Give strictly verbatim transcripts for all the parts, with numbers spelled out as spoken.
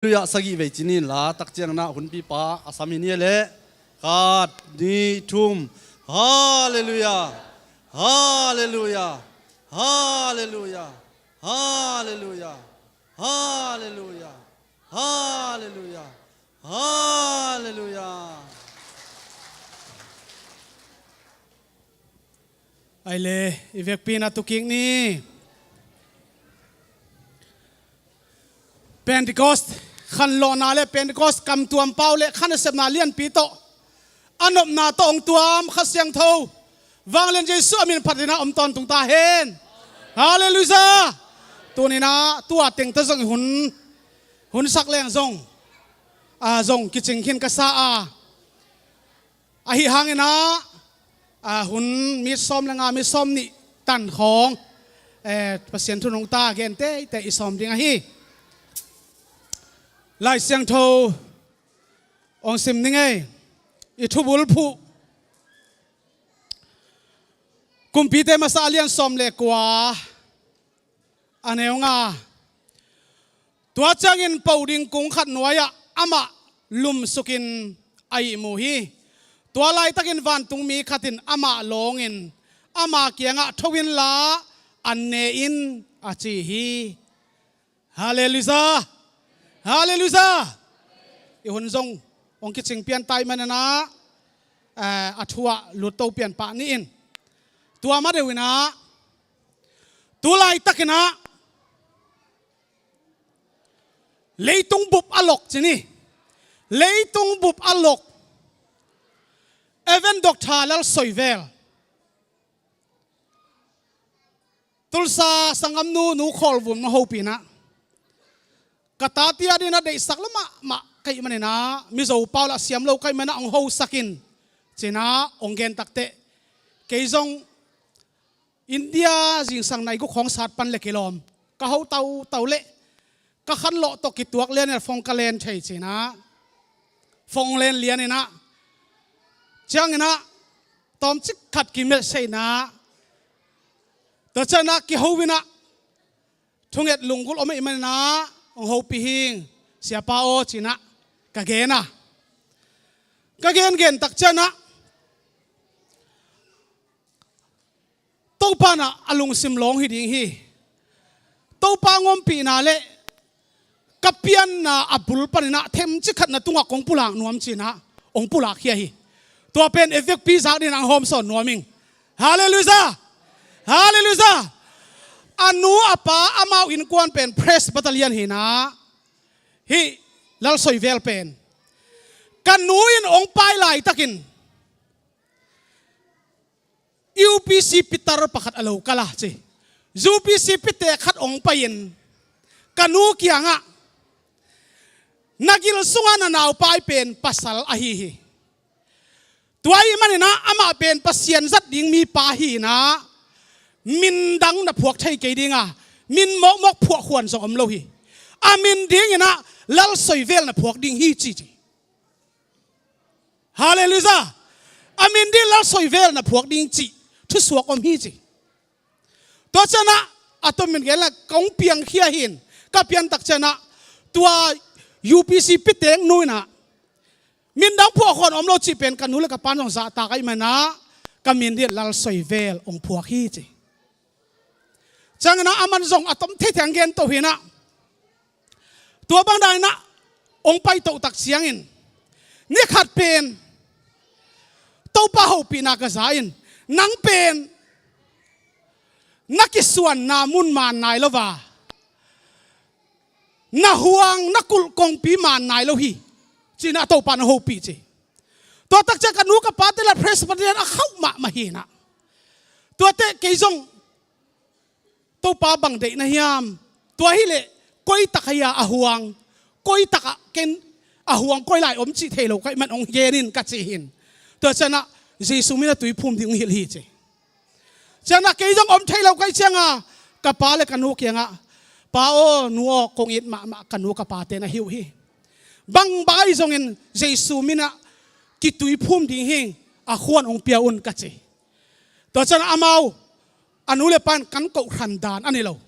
Halleluiah, sagih vei ci ni in la, tak ciang na hunpipa a sam hi ni leh. Khat, nih, thum. Halleluiah. Halleluiah. Halleluiah. Halleluiah. Halleluiah. Halleluiah. Halleluiah. Ai le, i vekpi na tukik ni. Pentecost khanlawhna le Pentecost kamtuam pau le khanasepna lianpi tawh a nopna tawh hong tuam Kha Siangtho vanglian Jesuh a min phatin a om tawntung ta hen. Halleluiah. Tuninah tua tengte zong i hun, hun sak leng zong a zong kicing khin ka sa a, ahi hanginah a hun mi sawm le nga, mi sawm nih tan khawng, eh, Pasian thu nungta gen teitei i sawm ding ahi. Lai Siangtho hong sim ning ei. I thubul phuh Kumpite masa a lian sawm le kua, a neu nga. Tua ciangin po ding kung khat nuai-ah amah lumsukin a ihmu hi. Tua laitakin vantungmi khat in amah lawngin ama kiangah, "Tho inla an ne in," a ci hi. Halleluiah. Halleluiah. I hun zong hong kicing pian tai maninah, eh, a thu ah lutto pian pah ni in. Tua ma deuh inah tu laitakinah leitung bup a lok ci ni. Leitung bup a lok Evan Doctor Lalsoivel, Tulsa sanggamnu Nu Khawlvum na hopihna, ka tate adingin a deihsak lua mahmah ka hih maninah, Mizo pau lah siam lo ka hih maninah hong hosakin cinah hong gen takteh, kei zong India zingsang nai guk khawng sat pan le kilawm ka ho tautau leh ka khanlawh tawh kituak lianin a phone ka len thei cinah, phone len lianinah cianginah tawmcik khat kimessage inah, tua cianginah kiho inah, "Thunget lunggulh om ahih maninah hong hopih hing siapa aw," cinah ka gen a, ka gengen tak cianginah Topa inah a lungsim lawng hi ding hi. Topa hong ompihna le ka pianna a bul paninah themcik khat na tungah kong pulak nuam cinah hong pulakkhia hi. Tua pen i vekpi zak dingin hong hawmsawn nuam ing. Halleluiah. Halleluiah. A nu a pa amau innkuan pen Presbyterian hinah, hih Lalsoivel pen, ka nu in hong pai laitakin U P C pitar pakhat a lo kal a ci. U P C pitar khat hong pai-in ka nu kiangah, "Na gil sungah na naupai pen pasal ahi hi. Tua ahih maninah amah pen Pasian zat ding mipa hinah, min dang na phuak thei kei dinga, min mawkmawk phuah khuan zong om lo hi. A min dinginah Lalsoivel na phuak ding hi," ci ci. Halleluiah. A min ding Lalsoivel na phuak ding cih thusuak om hi ci. Tua cianginah a tomin gen la kong piangkhia hin, ka piantak cianginah tua U P C pitar nu inah, "Min dang phuah khuan om lo," cih pen ka nu le ka pan zong zahtak ahih maninah ka min ding Lalsoivel hong phuak hi ci. Cianginah aman zong a tom theithei hong gen to hinah, tua bang daninah hong paito tak ciangin, ni khat pen Topa hopihna ka za in, "Nang pen na kisuanna mun man nai lo a, na huang na kulh kongpi man nai lo hi," cinah Topa na hopih ci. Tua tak ciang ka nu ka pate lah Presbyterian a khauh mahmah hinah, tuate kei zong Topa bang deih na hiam? Tua hileh koi tak ahi a huang, koi takah ken a huang koi lai om cih thei lo ka hih man hong gen in ka ci hin. Tua cianginah Jesu min a tuiphum ding hong hilh hi ci. Cianginah kei zong om thei lo ka hih cianga ka pa le ka nu kiangah, "Pa aw, nu aw, kong it mahmah ka nu ka pate na hi uh hi. Bangbang ahi zongin Jesu minah kituiphum ding hing, a khuan hong pia un," ka ci. Tua cianginah amau a nu le pa in kan kohhran dan a nei lo.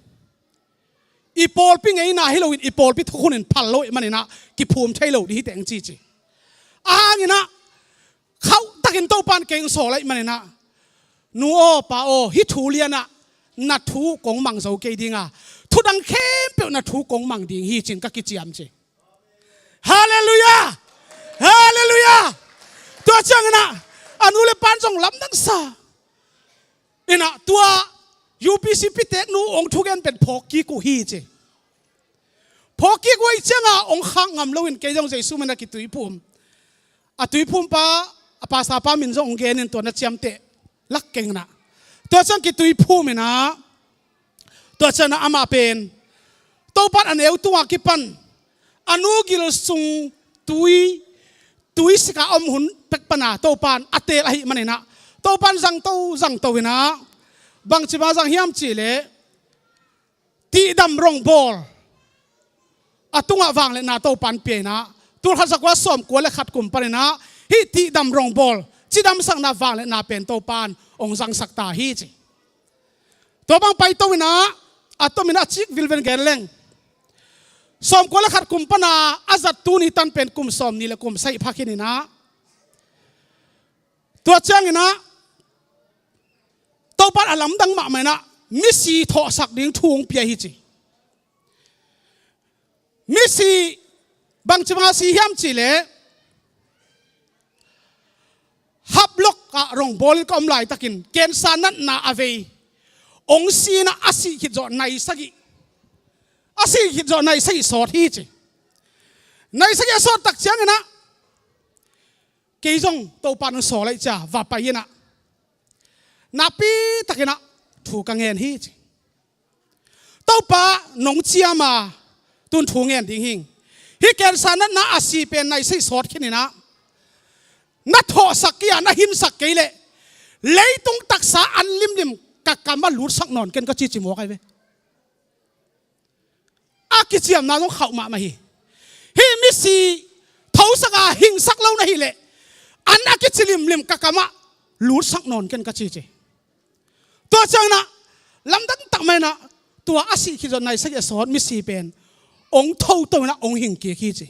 I pawlpi ngeina hi loin i pawlpi thukhun in phal lo ahih maninah kiphum thei lo ding hi teng ci ci. Ahanginah khauh takin Topan kei hong sawl ahih maninah, nu aw pa aw, hih thu lianah na thu kong mang zo kei dinga, thudang khempeuh na thu kong mang ding hi cin ka kiciam ci. Halleluiah! Halleluiah! Tua cianginah a nu le pan zong lamdang sa inah tua U P C piteknu hong thugen pen phawk kik uh hi ci. Phawk kik uh ahih cianga hong khak ngam loin kei zong Jesu min a kituiphum. A tuiphumpa, a pastorpa min zong hong genin tua na ciamteh lak kenginah tua ciang kituiphum inah, tua cianah amah pen Topan a neu tungah kipan a nu gil sung tui, tui sika om hun pek pana Topan a teel ahih maninah Topan zangto zangto inah bangcima zang hiam cihleh tihdam rongbawl a tungah vangliatna Topan pia inah, tulkhat zakua sawmkua le khat kum paninah hih tihdam rongbawl cidamsakna vangliatna pen Topan hong zangsak ta hi ci. Tua bang paito inah a tominah a cik vilven gen leng, sawmkua le khat kum pana a zat tuni tan pen kum sawmnih le kum sagih phakhin inah, tua cianginah Topan a lamdang mahmah inah misi thawhsak ding thu hong pia hi ci. Misi bangcima si hiam cihleh, haplok ah rongbawlin ka om laitakin kensa natna a vei hong si inah a sih khit zawh nai sagih, a sih khit zawh nai sagih sawt hi ci. Nai sagih a sawt tak cianginah kei zong Topan hong sawl ahih cia va pai inah nakpi takinah thu ka ngen hi ci. Topa nong ciam a, tun thu ngen ding hing. Hih kensa natna a si pen nai sagih sawt khin inah na thawhsak kei a, na hinsak kei leh leitung taksa an limlim ka kamah lutsak nawn ken ka cici mawk ahi ve. A kiciamna zong khauh mahmah hi. Hih misi thosak a hingsak lo na hileh an a kici limlim ka kamah lutsak nawn ken ka cici. Tua cianginah lamdang tak mah inah tua a sih khit zawh nai sagih a sawt misi pen hong thoto inah hong hing kik hi ci.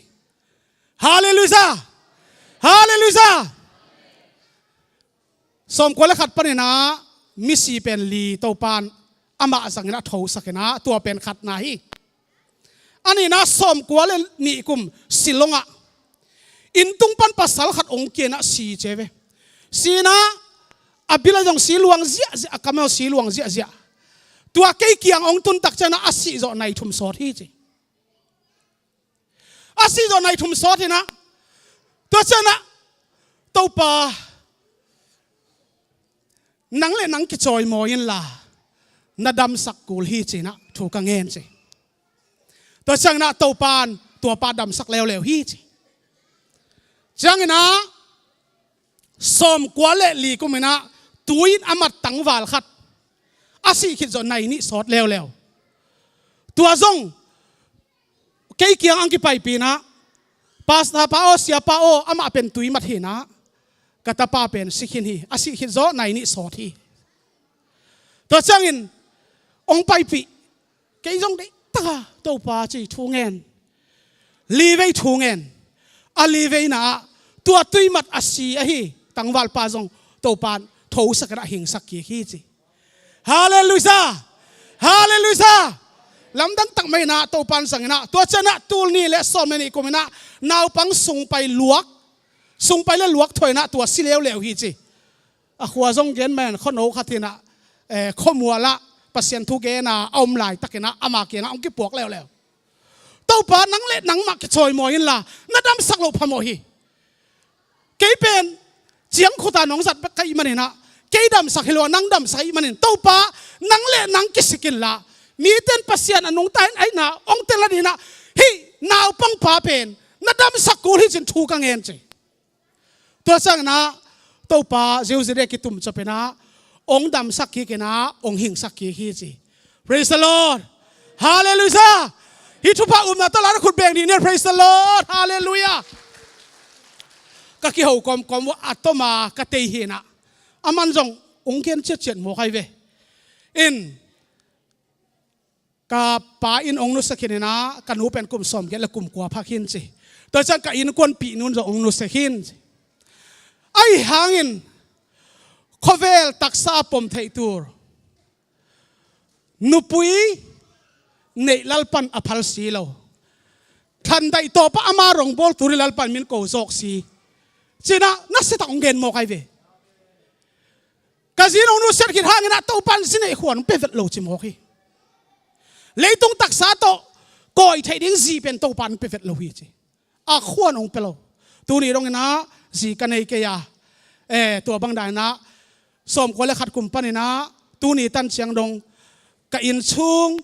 Halleluiah! Halleluiah! Sawmkua le khat paninah misi pen li Topan amah zanginah thosak inah tua pen khatna hi. A nihna sawmkua le nih kum Shillong ah inn tung pan pasal khat hong kia inah si ci ve. Si inah a bil ah zong si luang ziahziah, a kam ah zong si luang ziahziah. Tua kei kiang hong tun tak cianginah a sih zawh nai thum sawt hi ci. A sih zawh nai thum sawt inah tua cianginah Topa nang le nang kicawimawi inla na damsak kul hi ci inah thu ka ngen ci. Tua cianginah Topan tuapa damsak leuleu hi ci. Cianginah sawmkua le li kum inah tui in a mat tangval khat a sih khit zawh nai nih sawt leuleu. Tua zong kei kiang ang kipaipih inah, pastor pa aw, siapa aw, amah pen tui mat hi inah ka tapa pen si khin hi, a sih khit zawh nai nih sawt hi. Tua ciangin hong paipih, kei zong deih taka Topa ci thu ngen. Li vei thu ngen. A li veina ah tua tui mat a si ahi tangvalpa zong Topan thosak inah hingsak kik hi ci. Halleluiah! Halleluiah! Lamdang tak mah inah Topan zang inah tua cianginah tul nih le sawm le nih kum inah naupang sungpai luak, sungpai le luak thuah inah tua si leuleu hi ci. A khua zong gen man khuano khat inah, eh, khuamual ah Pasian thu gen a a om laitakinah ama kiangah hong kipuak leuleu. Topa nang le nangmah kicawimawi inla na damsak loh phamawh hi. Kei pen ciangkhut a nong zat bek ka hih maninah kei damsak hi lo a nang damsak ahih manin Topa nang le nang kisik inla, mite in Pasian a nungta in a hihna hong tel nadinginah hih naupangpa pen na damsak kul hi cin thu ka ngen ci. Tua cianginah Topa ziauziau dek kitum cop inah hong damsak kik inah hong hingsak kik hi ci. Praise the Lord. Halleluiah. Hih thupha upna tawh la na khut beng dih ni. Praise the Lord. Halleluiah. Ka kiho kawmkawm uh a tawm a ka tei hi inah aman zong hong gen ciatciat mawk ahi ve. In Ka pa in hong nusia khin inah, ka nu pen kum sawmgiat le kum kua phak hi ci. Tua ciang ka innkuanpih nu in zong hong nusia khin ci. Ahi hangin khuavel taksa a pom theih tur, nupui neih lalpan a phal si lo, thlandaih tawpah ama rongbawl tur i lalpan min ko zawk si, ci-inah nasia tak hong gen mawk ahi ve. Ka zi in hong nusiat khit hang inah Topan zi neih khuan hong pia vet lo ci mawk hi. Leitung taksa tawh kawi theih ding zi pen Topan hong pia vet lo hi ci. A khuan hong pia lo. Tuni dong inah zi ka nei kei a, eh, tua bang dan inah sawmkua le khat kum pan inah tuni tan ciang dong ka inn sung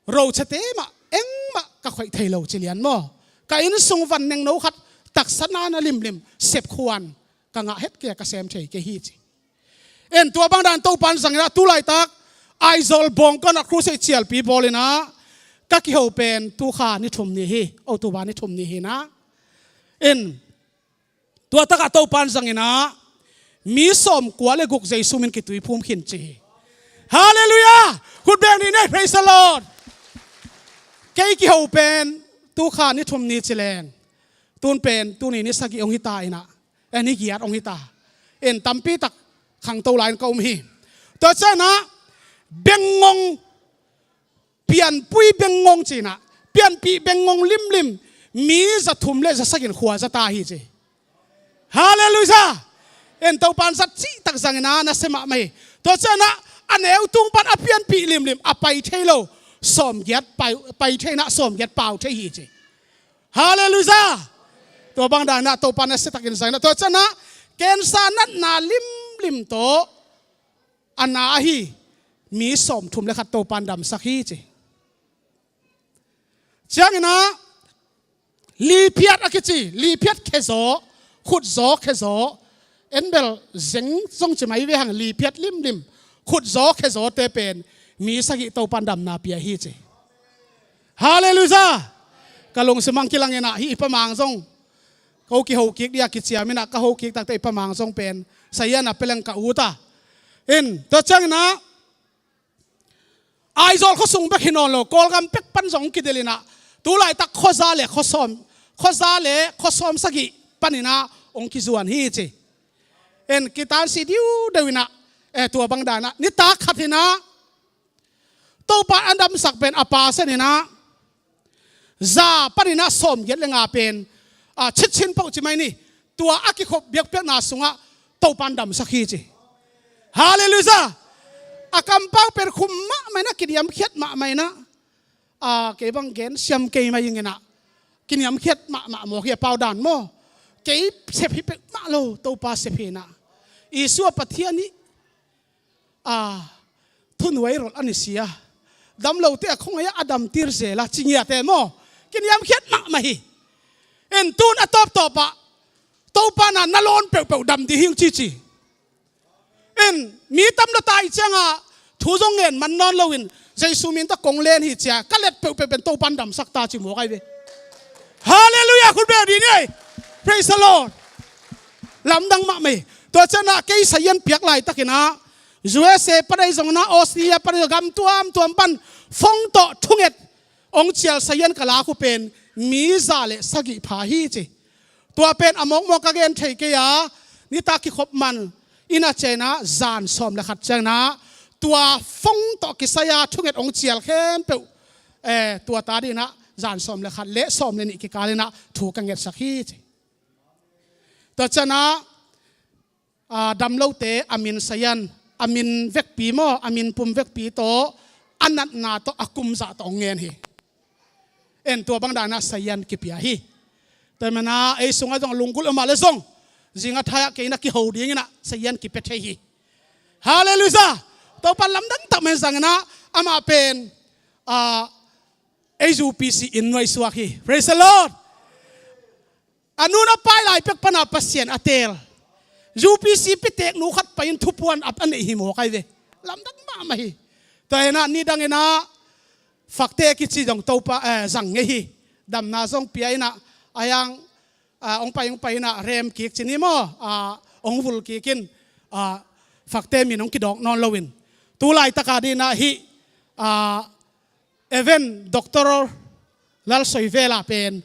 rochate mah engmah ka khoih thei lo ci lian maw. Ka inn sung van nengno khat taksa na na limlim sep khuan ka ngah het kei a, ka sem thei kei hi ci. En, tua bang dan Topan zang inah tu laitak Aizawl Bawngkawn ah crusade cialpi bawl inah ka kiho pen tu kha ni thum ni hi, October ni thum ni hi inah. En, tua takah Topan zang inah mi sawmkua le guk Jesu min kituiphum khin ci hi. Halleluiah! Khut beng ni nei, praise the Lord. Kei kiho pen tu kha ni thum ni ci leng tun pen tuni ni sagih hong hi ta inah, eh, ni giat hong hi ta. En, tampi tak khangto lai-in ka um hi. Tua ciang inah bengngong, pianpui bengngong ci inah, pianpih bengngong limlim mi za thum le za sagih in khua za ta hi ci. Halleluiah! En, Topan zat cihtak zang inah nasia mahmah hi. Tua ciang inah a neu tung pan a pianpih limlim a pai thei lo sawmgiat pai, pai thei inah sawmgiat pau thei hi ci. Halleluiah! Tua bang dan inah Topan nasia takin zang inah, tua ciang inah cancer natna limlim tawh a na ahi mi sawmthum le khat Topan damsak hi ci. Ciang inah liphiat a kici, liphiat khezaw, khutzaw khezaw, en bel zeng zong ci mai ve hang, liphiat limlim, khutzaw khezawte pen mi sagih Topan damna pia hi ci. Halleluiah! Ka lungsim ah kilang inah hih i Pa Mang zong ko kiho kik dia kiciam inah, ka ho kik takte i Pa Mang zong pen sayan a peleng ka ut a. En, tua ciang inah Aizawl khuasung bek hi nawn lo, Kawlgam pek pan zong hong kidel inah tu laitak khuaza le khuasawm, khuaza le khuasawm sagih pan inah hong kizuan hi ci. En, kitansi diudeu inah, eh, tua bang dan inah nitak khat inah Topan a damsak pen a percent inah za pan inah sawmgiat le nga pen, ah, citcin pau ci mai ni, tua a kikhop biakpiakna sungah Topan damsak hi ci. Halleluiah! A kampau pen khum mahmah inah, kiniamkhiat mahmah inah, ah, kei bang gen siam kei mai ing inah, kiniamkhiat mahmah mawk hi a pau dan maw. Kei sep hi peuhmah lo, Topa sep hi inah. Isua Pathian ih a thunuai rol a ni sia, damlote a khong aia a damtir zel a ci ngiate maw, kiniamkhiat mahmah hi. En, tun a tawptawpah Topa na na lawn peuhpeuh dam dih hing cici. En, mi tam lo ta i cianga thu zong ngen man nawn loin Jesu min tawh kong len hi cia ka let peuhpeuh pen Topan damsak ta ci mawk ai ve. Halleluiah, khut beng dih ni ei. Praise the Lord. Lamdang mahmah hi. Tua ciangah kei sayan piak laitakinah U S A pan ahi zonginah Australia pan ahi zong gam tuamtuam pan fong tawh thunget hong cial sayan ka lak uh pen mi za le sagih pha hi ci. Tua pen a mawkmawk ka gen thei kei a, nitak kikhop man inn a cianginah zan sawm le khat cianginah tua fong tawh kisai-a thunget hong cial khempeuh, eh, tua ta dinah zan sawm le khat le sawm le nih kikalinah thu ka ngetsak hi ci. Tua cianah, ah, damlote a min sayan, a min vekpi maw, a min pum vekpi tawh, a natna tawh, a kumzah tawh hong ngen hi. En, tua bang danah sayan kipia hi. Tua manah ei sungah zong lunggulh a mah le zong zinga thaiah kei na kiho dinginah sayan kipia thei hi. Halleluiah. Topa lamdang tak men zanginah amah pen, ah, ei U P C inn nuai suak hi. Praise the Lord. A nu a pai lai pek pana Pasian a teel U P C pitek nu khat pai-in thupuan ap a neih hi mawk ai ve. Lamdang mahmah hi. Tua hinah nidanginah Fakte kici zong Topa, eh, zang ngei hi. Damna zong pia inah a yang, ah, hong pai hong pai inah rem kik ci ni maw, ah, hong vul kikin, ah, Fakte min hong kidawk nawn loin tu laitaka dinah hih, ah, Even Doctor Lalsoi vela pen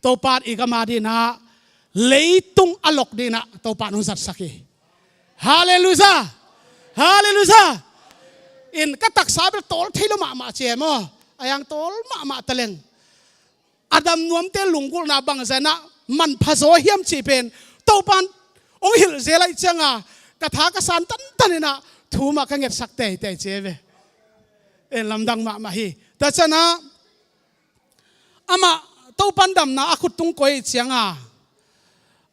Topan i gam a dinah leitung a lok dinah Topan hong zatsak hi. Halleluiah. Halleluiah. In ka taksa bel tawl thei lo mahmah ci e maw? A yang tawl mahmah taleng a dam nuamte lunggulhna bangzah inah manpha zaw hiam cih pen Topan hong hilh zel ahih cianga ka tha ka san tantan inah thu mah ka ngetsak teitei ci e ve. En lamdang mahmah hi. Tua cianah amah Topan damna a khut tung koih ahih cianga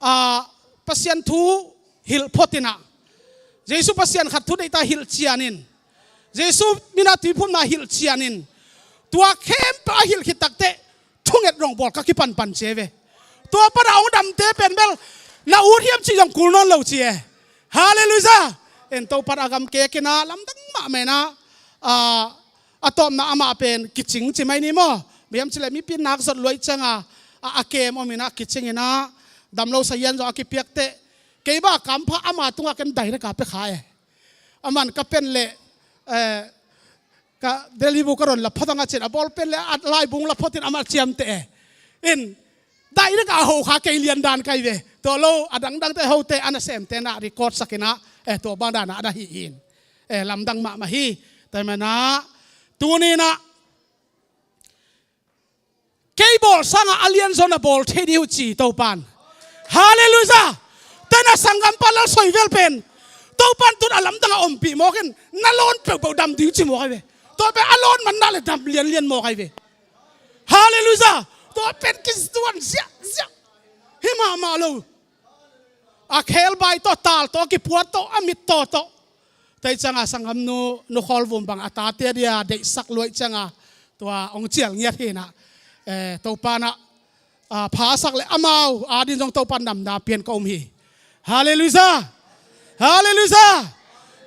a, Pasian thu hilh phot inah, Jesu Pasian khat thu deihta hilh cianin, Jesu minah tuiphumna hilh cianin, tua khempeuh a hilh khit takteh thunget rongbawl ka kipanpan ci e ve. Tua pana hong damte pen bel na ut hiam cih zong kul nawn lo ci e. Halleluiah. En Topan a gam kek inah lamdang mahmah inah, a, a tawpna amah pen kicing ci mai ni maw? Bang hiam cih leh mipi nak zot lua ahih cianga a, a kem om inah kicing inah damlo sazian zong a kipiakteh kei bang a kampha ama tungah ken direct a pia kha e. Aman ka pen leh, eh, ka Delhi bu ka ron la phot ang a cin a ball pen leh a laibung la photin amah ciamteh e. In direct a ho kha kei lian dan kai ve. Tua lo a dangdangte hote a nasemte na record sak inah, eh, tua bang danah a na hi in, eh, lamdang mahmah hi. Tua manah tuni inah kei bawl sangah a lianzaw na bawl thei ding uh ci Topan. Halleluiah. Tua inah sanggampa Lalsoi vel pen Topan tun a lamdang a ompih mawk in na lawn peuhpeuh dam ding ci mawk ai ve. Tua pen a lawn man na le dam lianlian mawk ai ve. Halleluiah. Tua pen kisuan ziahziah hi mahmah lo. A khelbai tawh, tal tawh, a kipuat tawh, a mit tawh tawh. Tua ahih cianga sanggamnu Nu Khawl Vum bang a tate a dia deihsak lua ahih cianga tua hong cial ngiat hi inah, eh, Topan ah, ah, pha a sak leh amau a din zong Topan damna pian ka um hi. Halleluiah. Halleluiah.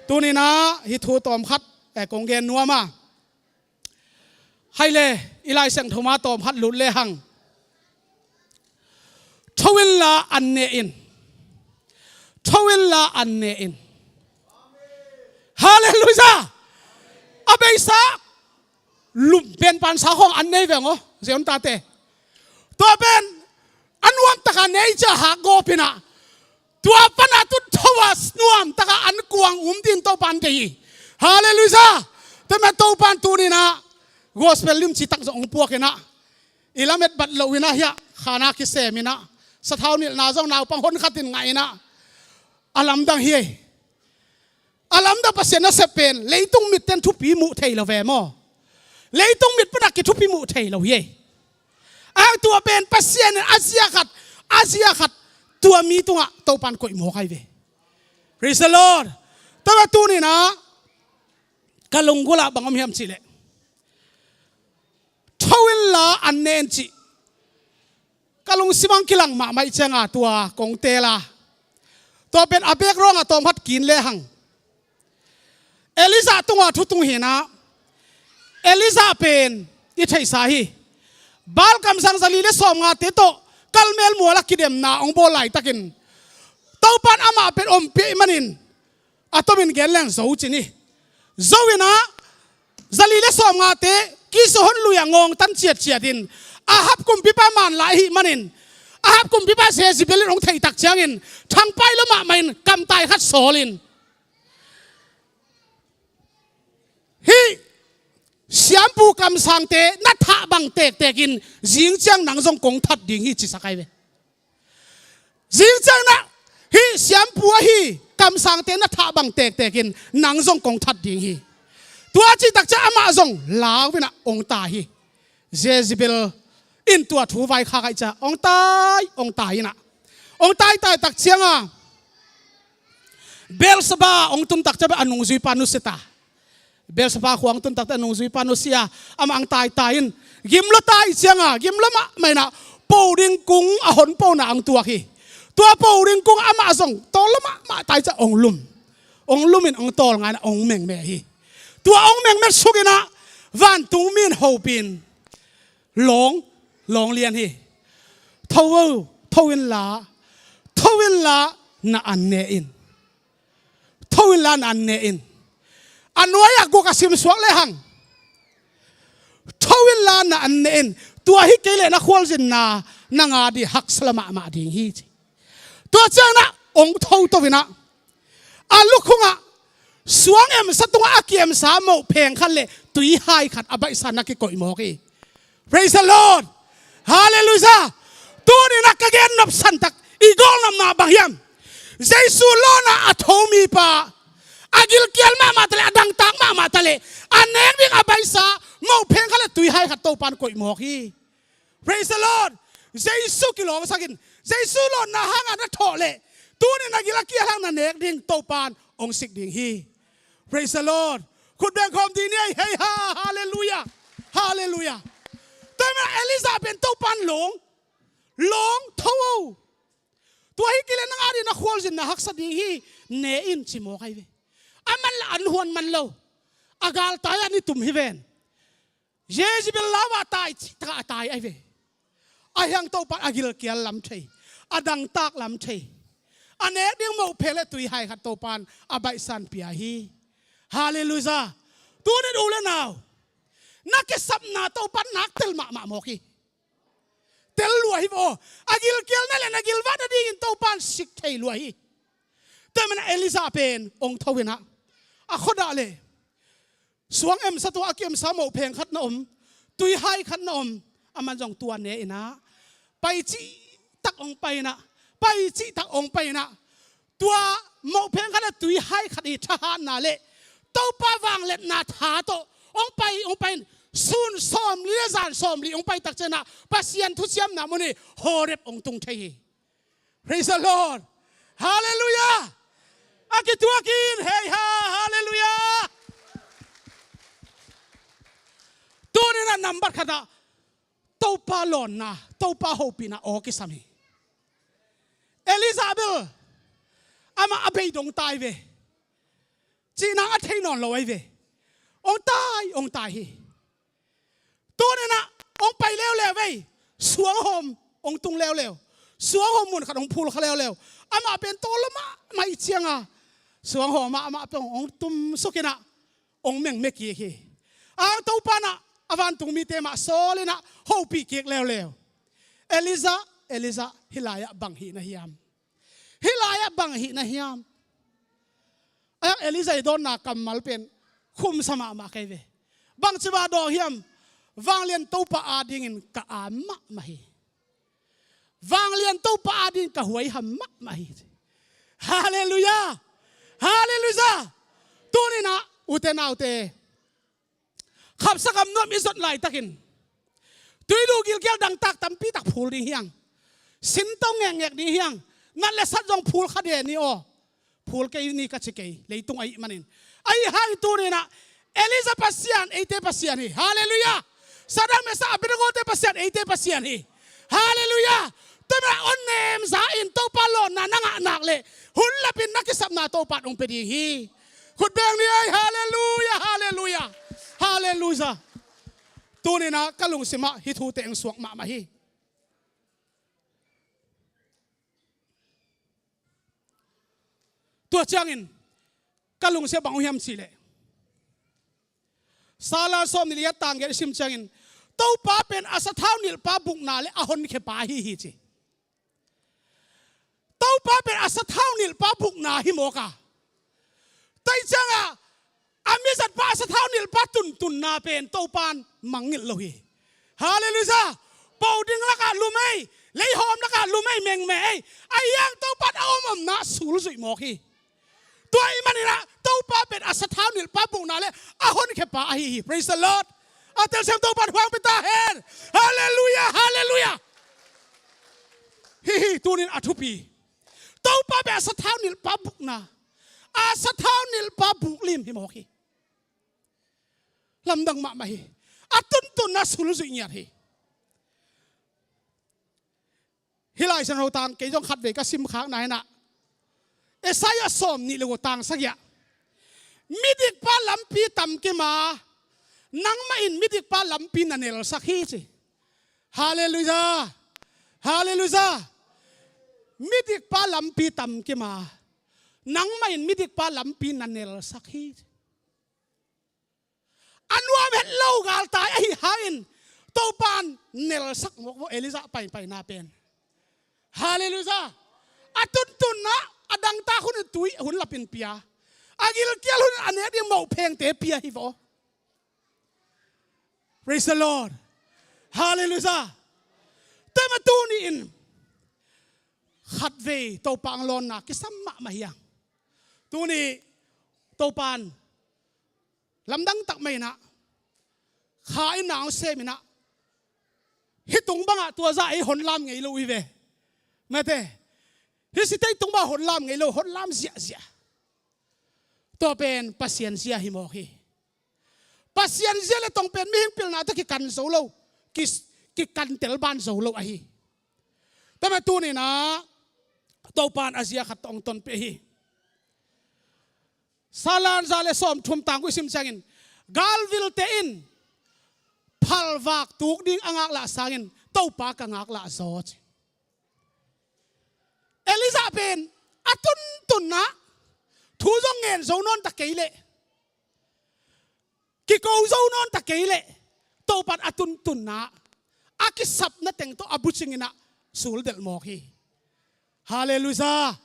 Tuni inah hih thu tawm khat, eh, kong gen nuam a. Hai le, i Lai Siangtho mah tawm khat lut lehang. Tho inla an ne in. Tho inla an ne in. Halleluiah. A beisa lum pen pansa khawng an ne veng aw, Zion tate. Tua pen a nuamtaka ne i cia hak gawp inah tua pana tun tho a nuamtaka an kuang um din Topan deih hi. Halleluiah. Tua mah Topan tuni inah gospel limci tak zong hong puak inah i lamet bat loh inah hiah khana kisem inah sathau nilhna zong naupang hon khatin ngah inah a lamdang hi. A lamdang Pasian nasep pen leitung mit ten thupi muh thei lo ve maw? Leitung mit pana kithupi muh thei lo hi. A tua pen Pasian in a zia khat, a zia khat tua mi tungah Topan koih mawk ai ve. Praise the Lord. Tua tuni inah ka lunggulh ah bang om hiam cih leh tho inla an ne in cih ka lungsim ah kilang mahmah ahih cianga tua kong teel a. Tua pen a background a tawm khat kin lehang. Elijah tungah thu tung hi inah Elijah pen i theihsa hi. Baal kamsang zali le sawmngate tawh Karmel mual ah kidemna hong bawl laitakin Topan amah pen ompih ahih manin a tomin gen leng zo cin hi. Zo inah zali le sawmngate kisawhon lui a ngawngtan ciatciatin Ahab kumpipa manlai ahih manin Ahab kumpipa Jezebel in hong theih tak ciangin thangpai lo mahmah in kamtai khat sawlin, hih siampu kamsangte na thah bang tektekin zing ciang nang zong kong that ding hi cisak ai ve. Zing ciang na hih siampu ahi kamsangte na thah bang tektekin nang zong kong that ding hi. Tua cih tak ciang amah zong lau inah hong tai hi. Jezebel in tua thu vaikhak ahih ciang hong tai, hong tai inah hong taitai tak cianga Beersheba hong tun tak ciang a nungzuipa nusia ta. Beersheba khua hong tun tak ciang a nungzuipa nusia, amah hong taitai in gimlua tai cianga gimlua mahmah inah po ding kung a hon pona hong tuak hi. Tua po ding kung amah zong tawllo mahmah tai ciang hong lum. Hong lum in hong tawlnga inah hong mengmeh hi. Tua hong mengmeh suk inah vantungmi in hopih in lawng, lawng lian hi. Tho aw, tho inla, tho inla na an ne in. Tho inla na an ne in. A nuai-ah guk a simsuak lehang tho inla na an ne in, tua hi kei leh na khualzinna nang a ding haksa mahmah ding hi ci. Tua ciangin ah ong tho to in ah, a lukhung ah suang emsa tungah a kiemsa moh pheng khat le tuihai khat a baihsa in na kikoih mawk hi. Praise the Lord. Hallelujah. Tuni in ah ka gen nopsan tak i gawlnopna bang hiam? Jesu lawnah a tho mipa, a gilkial mahmah ta leh, a dangtak mahmah ta leh, a nek ding a baihsa moh pheng khat le tuihai khat Topa'n koih mawk hi. Praise the Lord. Jesu kilawmsak in, Jesu lawnna hangah na thawh leh, tuni in a gil a kial hang na nek ding Topa'n ong sik ding hi. Praise the Lord. Khut beng khawm dih ni ei, hei ha, hallelujah. Hallelujah. Tua ahih manin Elijah pen Topa'n lawng, lawng, tho o. Tua hi kei leh nang a ding na khualzinna haksa ding hi, ne in ci mawk ahi ve. Aman lah an huan man lo. A galtai ah ni tum hi ven. Jezebel lau ah tai cih takah a tai ahi ve. Ahi hang Topa'n a gilkial lam thei, a dangtak lam thei, a nek ding moh pheng le tuihai khat Topa'n a baihsa in pia hi. Hallelujah. Tuni in u le nau, na kisapna Topa'n nak tel mahmah mawk hi. Tel lua hi ve aw. A gilkial na leh na gilvah nadingin Topa'n sik thei lua hi. Tua ahih manin ah Elijah pen ong tho in ah, a khuadah leh suang emsa tungah a kiemsa moh pheng khat na om, tuihai khat na om. Aman zong tua ne in ah, pai cih tak ong pai in ah, pai cih tak ong pai in ah, tua moh pheng khat le tuihai khat i thahatna le Topa vangliatna tha tawh ong pai, ong pai in, sun sawmli le zan sawmli ong pai tak ciangin ah Pasian thuciamna mun hi, Horeb ong tung thei hi. Praise the Lord. Hallelujah. A kituak in, hei ha, hallelujah. Tuni in ah nambat khat ah Topa lawnna, Topa hopihna aw kisam hi. Elijah bel amah a beidong tai ve. Cihna a thei nawn lo ahi ve. Ong tai, ong tai hi. Tuni in ah ong pai leuleu vei. Suanghawm ong tung leuleu. Suanghawm mun khat ong phulkha leuleu. Amah pen tawlnga mahmah ciangin suanghawm ah amah pen ong tumsuk in ah ong mengmek hi. Ahi hang Topa'n ah a vantungmite mah sawl in ah hopih kik leuleu. Elijah, Elijah, hih lai-ah bang hih na hiam? Hih lai-ah bang hih na hiam? Ahi hang Elijah i dawnna kammal pen khumsa mahmah kei ve. Bangci bang dawng hiam? Vanglian Topa adingin ka am mahmah hi. Vanglian Topa adingin ka huaiham mahmah hi. Hallelujah. Hallelujah. Tuni in ah ute naute, khapsa gam nuam i zot laitakin tuidu gilkial dangtak tampi tak phul ding hi hang. Sintau ngekngek ding hi hang. Nat le sat zong phulkha den ni aw. Phul kei ni ka ci kei, leitung ahih manin. Ahi hang tuni in ah Elijah Pasian eite Pasian hi. Hallelujah. Sadrak, Mesak, Abednego-te Pasian eite Pasian hi. Hallelujah. Tua ahih manin ah ong nem za in Topa lawnna na ngah nak leh hun lap in na kisapna Topa'n ong pia ding hi. Khut beng ni ei, hallelujah, hallelujah, hallelujah. Tuni in ah ka lungsim ah hih thute ong suak mahmah hi. Tua ciangin ka lungsim ah bang uh hiam cih leh, Salam sawmnih le giat tang giat i sim ciangin Topa pen a sathau nilhpa bukna le a honkhiapa ahi hi ci. Topa pen a sathau nilhpa bukna hi mawk a, tua ciangin a mizatpa a sathau nilhpa tuntunna pen Topa'n mangngilh lo hi. Hallelujah. Pau ding lakah lum ei, leihawm lakah lum ei, mengmeh ei. Ahi hang Topa'n a om omna sulzuih mawk hi. Tua ahih manin ah Topa pen a sathau nilhpa bukna le a honkhiapa ahi hi. Praise the Lord. A telsiam Topa'n hong pia ta hen. Hallelujah, hallelujah. Hih hi tuni in a thupi. Topa pen a sathau nilhpa bukna, a sathau nilhpa buklim hi mawk hi. Lamdang mahmah hi. A tuntunna sulzuih ngiat hi. Hih Lai Siangtho tang kei zong khatvei ka simkhakna in ah, Isaiah sawmnih le guk tang sagih ah, midikpa lampi tam kim a, nangmah in midikpa lampi na nelsak hi ci. Hallelujah. Hallelujah. Midikpa lampi tam kim a, nangmah in midikpa lampi na nelsak hi ci. a nuam het lo galtai ahi hangin Topan nelsak mawk vua Elijah paipaina pen. Halleluiah. A tuntunna a dangtak hunin tui hun lapin pia, a gilkial hunin a nek ding moh phengte pia hi vaw. Praise the Lord. Halleluiah. Tua mah tuni-in khatvei Topa ang lawnna kisam mahmah hi hang. Tuni Topan lamdang tak mah inah kha in na hong sem inah, hih tung bangah tua zah ei hong lam ngei lo hi ve. Mate, hih sitei tung bangah hong lam ngei lo, hong lam ziahziah. Tua pen Pasian zia hi mawk hi. Pasian zia le tong pen mihing pilna tawh kikan zo lo, ki, kikan tel ban zo lo ahi. Tua mah tuni-in ah Topan a zia khat tawh hong tonpih hi. Salan za le sawmthum tang kua i sim ciangin, galvilte in phalvak tuk ding a ngaklah sangin Topa ka ngaklah zaw ci. Elijah pen a tuntunna thu zong ngen zo nawn ta kei leh, kiko zo nawn ta kei leh, Topan a tuntunna a kisapna teng tawh a bucing inah suldelh mawk hi. Halleluiah.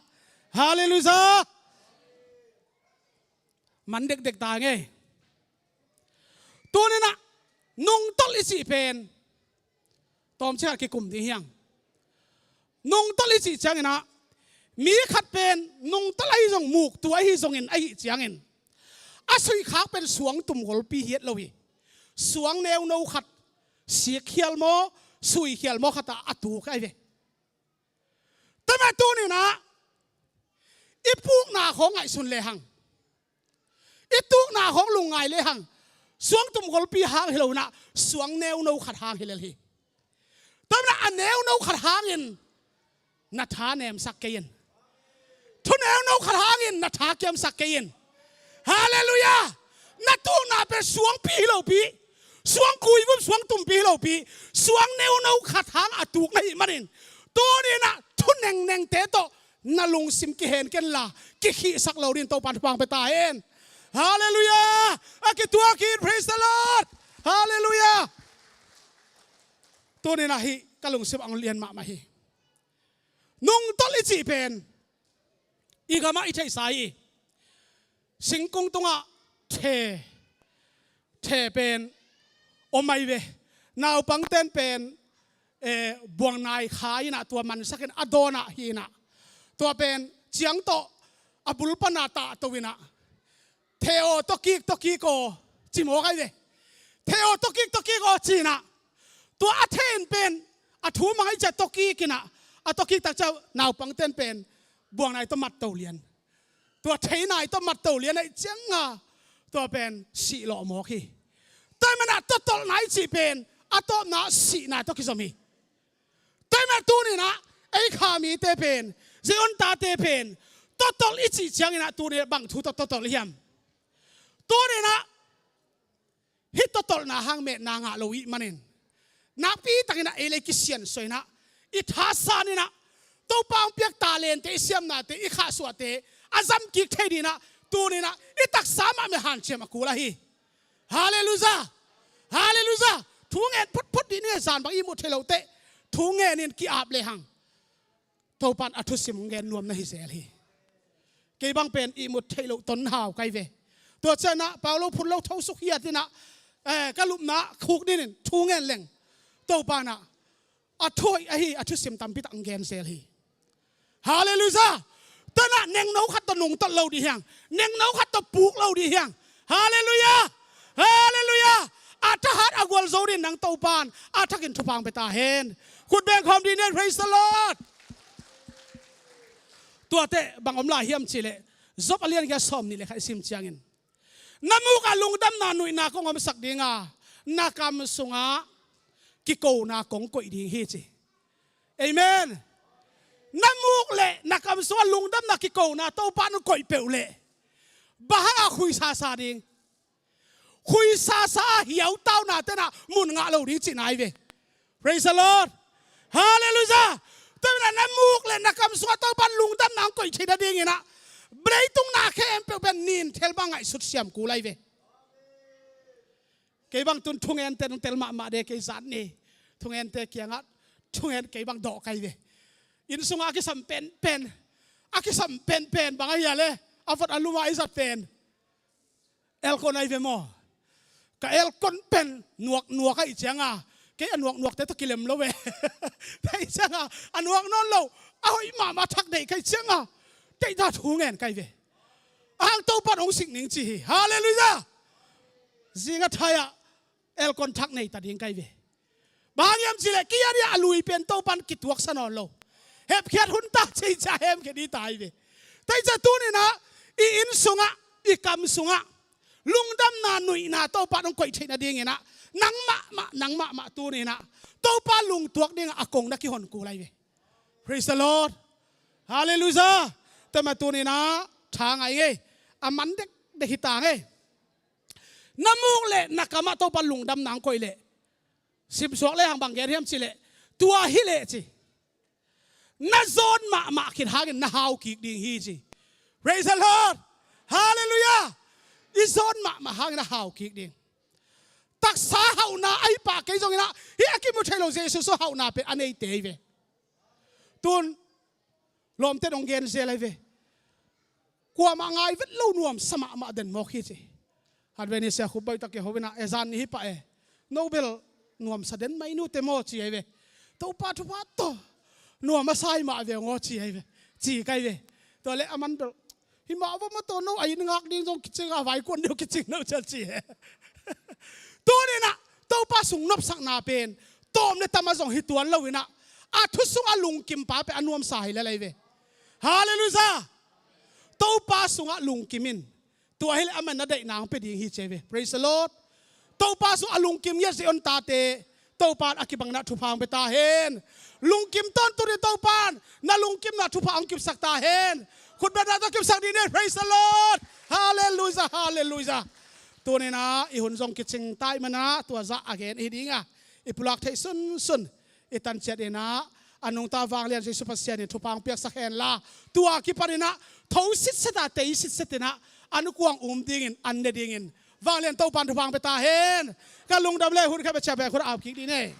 Halleluiah. Man dekdek ta ngei. Tuni-in ah nungtolh i cih pen tawmcik ah kikum ding hi hang. Nungtolh i cih ciangin ah mi khat pen nungtolh ahi zong, muktu ahi zongin, ahi ciangin a suihkhak pen suangtum golpi hi het lo hi. Suang neuno khat, sikkhial maw, suikhial maw khatah a tuk ahi ve. Tua mah tuni-in ah i pukna khawng ngaihsun lehang, i tukna khawng lungngai lehang, suangtum golpi hang hi lo inah suang neuno khat hang hi lel hi. Tua mah a neuno khat hangin na tha nemsak kei in. Thu neuno khat hangin na tha kiamsak kei in. Halleluiah. Na tukna pen suangpi hi lopi, suang kuivum, suang tumpi hi lopi, suang neuno khat hang a tuk na hih manin, tuni-in ah thu nengnengte tawh na lungsim kihen kenla, kikhihsak lo dingin Topan thupha pia ta hen. Halleluiah. A kituak hi. Praise the Lord. Halleluiah. Tuni-in ah hih ka lungsim ah hong lian mahmah hi. Nungtolh i cih pen i gamah i theihsa hi. Singkung tungah the, the pen om ahi ve. Naupangten pen, eh, buangnai kha inah tua mansakin a dawnah hi inah, tua pen ciang tawh a bul pana tahto inah, "The aw, tawkik, tawkik aw," ci mawk ahi ve. "The aw, tawkik, tawkik aw," ci inah, tua a the in pen a thu mang ahi ciah tawkik inah, a tawkik tak ciah naupangten pen buangnai tawh matto lian, tua theinai tawh matto lian ahi cianga tua pen sihlawh mawk hi. Tua ahih manah totolhna i cih pen a tawpna sihna tawh kizom hi. Tua ahih manah tuni-in ah ei kha mite pen, Zion tate pen totolh i cih ciangin ah tuni bang thu tawh totolh hiam? Tuni-in ah hih totolhna hang metna ngah lo i hih manin, nakpi takin ah ei le ei kisiansuah inah, i thasan inah, Topa hong piak talente, i siamnate, i khahsuahte a zam kik thei dingin ah tuni-in ah i taksa mahmah hanciam a kul ahi. Halleluiah. Halleluiah. Thu ngen phutphut dih ni, zan bang ihmut thei loh teh thu ngenin ki-ap lehang Topan a thusim ngen nuam na hi zel hi. Kei bang pen ihmut theih loh ton hau ka hi ve. Tua ciangin ah pau lo phun lo tho suk hiat inah, eh, ka lupna khuk dingin thu ngen leng Topan ah a thu hoih ahi a thusim tampi tak ngen zel hi. Halleluiah. Tua ahih manah nengno khat tawh nungtolh lo dih hi hang. Nengno khat tawh puk lo dih hi hang. Halleluiah. Halleluiah. A thahat a gualzo dingin nang Topan a thakin thupha pia ta hen. Khut beng khawm dih ni. Praise the Lord. Tuate bang om lai hiam cih leh, Job a lian giat sawmnih le khat i sim ciangin, "Na muk ah lungdamna nuihna kong omsak ding a, na kam sungah kikona kong koih ding hi," ci. Amen. Na muk le na kam sungah lungdamna kikona Topa nong koih peuh leh, bang hangah khuisasa ding? Khuisasa a hiautaunate in ah mun ngah lo ding cihna hi ve. Praise the Lord. Halleluiah. Tua ahih manah na muk le na kam sungah Topa lungdamna hong koih theih nadingin ah leitung na khempeuh pen nin thel bang ngaihsut siam kul ahi ve. Kei bang tun thungente nong tel mahmah de kei zan ni. Thungente kiangah thungen kei bang dawh kai ve. Inn sungah a kisam penpen, a kisam penpen bang ahi a le, a vot a luma i zat pen. Aircon ahi ve maw? Ka aircon pen nuaknuak ahi cianga kei a nuaknuakte tawh kilem lo ve. Ahi cianga a nuak nawn lo, a hoih mahmah thak neih kai cianga teita thungen kai ve. Ahang Topan hong sik ning ci hi. Halleluiah. Zinga thai-ah aircon thak nei ta ding kai ve. Bang hang hiam cileh kei a dia a lui pen Topan kituaksa nawn lo. Hepkhiat hun ta cei cia hemkhiat i tai ve. Tei cia tuninah i inn sungah, i kam sungah lungdamna nuihna Topan hong koih theih nadinginah nang mahmah, nang mahmah tuninah Topa lungtuak dingah a kong na kihon kul ahi ve. Praise the Lord. Halleluiah. Tema tuninah tha ngai ngei. A man dekdek hi ta ngei. Na muk le na kamah Topa lungdamna hong koih leh simsuak le hang bang gen hiam cileh tua hileh ci. Na zawn mahmah khit hangin na hau kik ding hi ci. Praise the Lord. Halleluiah. I zawn mahmah hangin na hau kik ding. Taksa hauhna ahi pah kei zonginah hih a kimu thei lo Jesu su hauhna pen a neite hi ve. Tun lawmte dong gen zel ahi ve. Kuamah ngai vet lo nuamsa mahmah den mawk hi ci. Hadveni sia khupbai tak i hovinah ezan ni hi pah e. No bel nuamsa den mai nute maw ci ahi ve. Topa thupha tawh nuam a sai mah ve ngaw ci ahi ve. Ci kai ve. Tua le a man bel hi mah va maw tawh no a inn ngak ding zong kicing a vaikuan deuh kicing no cian ci he. Tuninah Topa sung nopsakna pen tawm le tama zong hi tuan loinah a thu sungah lungkimpa pen a nuamsa hi lelai ve. Halleluiah. Topa sungah lungkim in. Tua hileh a man na daihna ang pe ding hi ci ahi ve. Praise the Lord. Topa sungah lungkim ngiat zia on tate Topan a kibangna thupha ang pe ta hen. Lungkim tawntung in Topan na lungkimna thupha ang kipsak ta hen. Khutbetna tawh kipsak ding ni. Praise the Lord. Halleluiah. Halleluiah. Tuninah i hun zong kicing tai manah tua zah a gen i hi dinga i pulak theih sunsun i tanciat inah a nungta vanglian Jesu Pasian in thupha ang piaksak henla tua kipaninah tho sitsetah tei sitsetinah an kuang um dingin an ne dingin vanglian Topan thupha ang pe ta hen. Ka lungdam le hun khat bia ciah bia khut a ap kik ding ne.